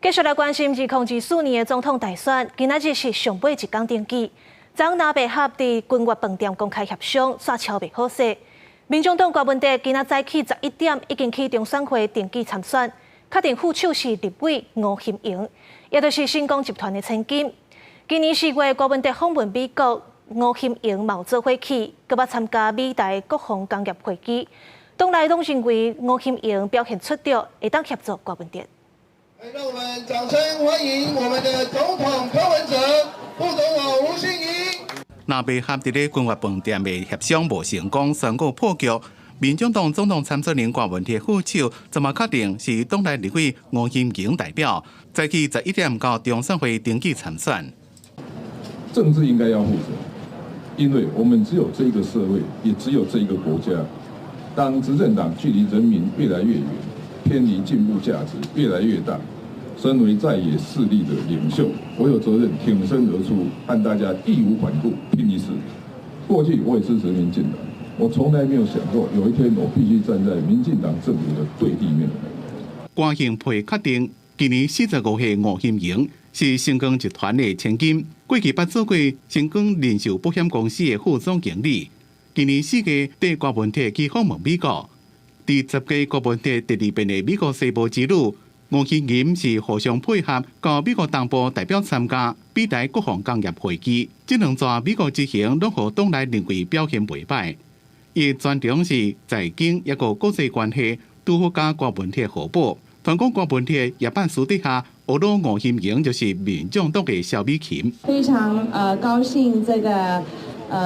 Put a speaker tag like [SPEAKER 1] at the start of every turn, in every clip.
[SPEAKER 1] 繼續來關心2024年的總統大選，今仔日是上尾一工登記。昨昏藍白合佇君悅飯店公開協商，煞敲袂好勢。民眾黨郭文哲今仔早起11點已經去中選會登記參選，確定副手是立委吳欣盈，也就是新光集團的千金。今年4月，郭文哲訪問美國，吳欣盈嘛有做伙去，閣捌參加美台國防工業會議。黨內攏認為吳欣盈表現出眾，會當協助郭文哲。
[SPEAKER 2] 讓我們掌聲歡迎我們的總統柯文哲、副總統吳欣盈。
[SPEAKER 3] 藍白合佇咧君悅飯店的協商無成功，宣告破局。民眾黨總統參選人郭文哲副手，這馬確定是黨內立委吳欣盈代表，早起11點到中選會登記參選。
[SPEAKER 4] 政治應該要負責，因為我們只有這個社會，也只有這個國家。當執政黨距離人民越來越遠，偏離進步價值越來越大，身為在野勢力的領袖，我有責任挺身而出，和大家義無反顧拼一次。過去我也支持民進黨，我從來沒有想過有一天我必須站在民進黨政府的對立面。
[SPEAKER 3] 郭興配確定，今年45歲吳欣盈是星光集團的千金，過去捌做過星光人壽保險公司的副總經理。今年4月綴郭文哲去訪問美國，佇10屆郭文哲第二遍的美國西部之旅，吳欣盈是互相配合，到美國東部代表參加美台國防工業會議。這兩逝美國之行，攏予黨內認為表現袂䆀。伊專長是財經抑閣國際關係，拄好佮郭文哲互補。傳講郭文哲也捌私底下呵咾吳欣盈就是民眾黨的蕭美琴。
[SPEAKER 5] 非常高興，這個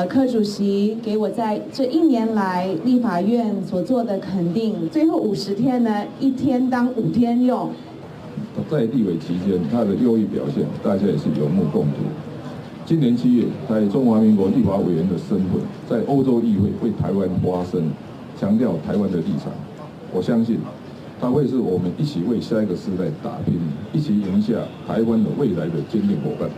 [SPEAKER 5] 柯主席給我在這一年來立法院所做的肯定。最後50天呢，一天當5天用。
[SPEAKER 4] 在立委期間，他的優異表現，大家也是有目共睹。今年7月，在中華民國立法委員的身份，在歐洲議會為台灣發聲，強調台灣的立場。我相信，他會是我們一起為下一個世代打拼，一起贏下台灣的未來的堅定夥伴。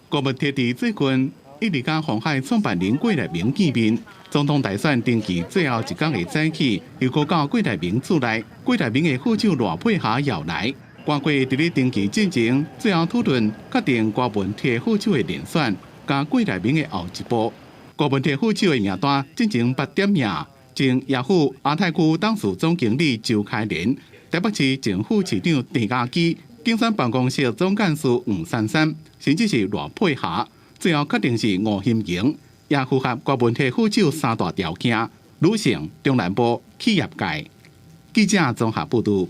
[SPEAKER 3] 郭文哲佇最近一直佮鴻海創辦人郭台銘見面，總統大選登記最後一工的早起，又閣到郭台銘厝內，郭台銘的副手賴佩霞也來。包括佇咧登記進前，最後討論確定郭文哲副手的人選，佮郭台銘的後一步。郭文哲副手的名單進前捌點名，前雅虎亞太區董事總經理周開蓮，台北市前副市長鄭家基，競選辦公室總幹事黃珊珊，甚至是賴佩霞，最後確定是吳欣盈，也符合郭文哲副手三大條件：女性、中南部、企業界。記者綜合報導。